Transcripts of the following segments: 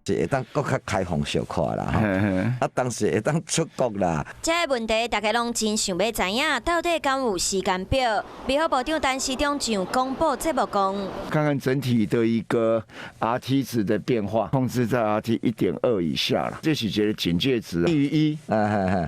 是會當閣較開放小可啦，啊，當時會當出國啦。這个問題大家攏真想欲知影，到底敢有時間表？衛福部長陳時中上廣播節目講，看看整體的一個 RT 值的變化，控制在 RT 1.2以下啦，這是一個警戒值，低於一，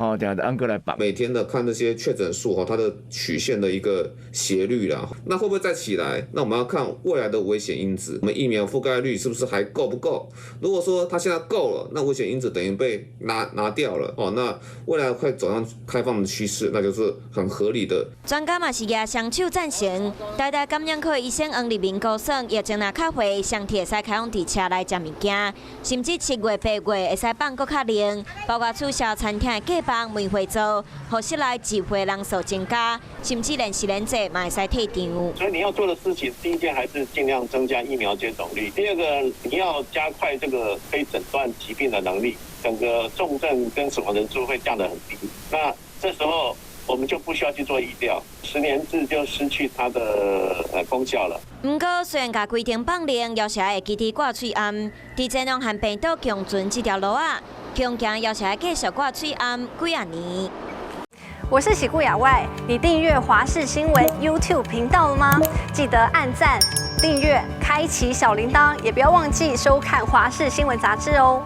哦，等下按過來綁。每天的看這些確診數哈，它的曲線的一個斜率啦，那會不會再起來？那我們要看未來的危險因子，我們疫苗覆蓋率是不是還夠不夠？如果說它現在夠了，那危險因子等於被拿掉了哦，那未來會走向開放的趨勢，那就是很合理的。專家嘛是舉雙手贊成，台大感染科醫生黃立明估算，疫情若較緩，雙鐵會使開放佇車內食物件，甚至7月8月會使放閣較靈，包括取消餐廳的隔房門會座，予室內集會人數增加，甚至連實聯制嘛會使退場。所以你要做的事情，第一件還是盡量增加疫苗接種率，第二個你要加快這個可以診斷疾病的能力，整個重症跟死亡人數會降得很低。那這時候我們就不需要去做疫調，實聯制就失去它的功效了。毋過雖然共規定放靈，猶是愛會記得掛喙罨。佇這兩項病毒共存這條路仔，恐驚猶是愛繼續掛喙罨幾仔年。我是喜顧亞外，你訂閱華視新聞 YouTube 頻道了嗎？記得按讚、訂閱、開啟小鈴鐺，也不要忘記收看華視新聞雜誌哦。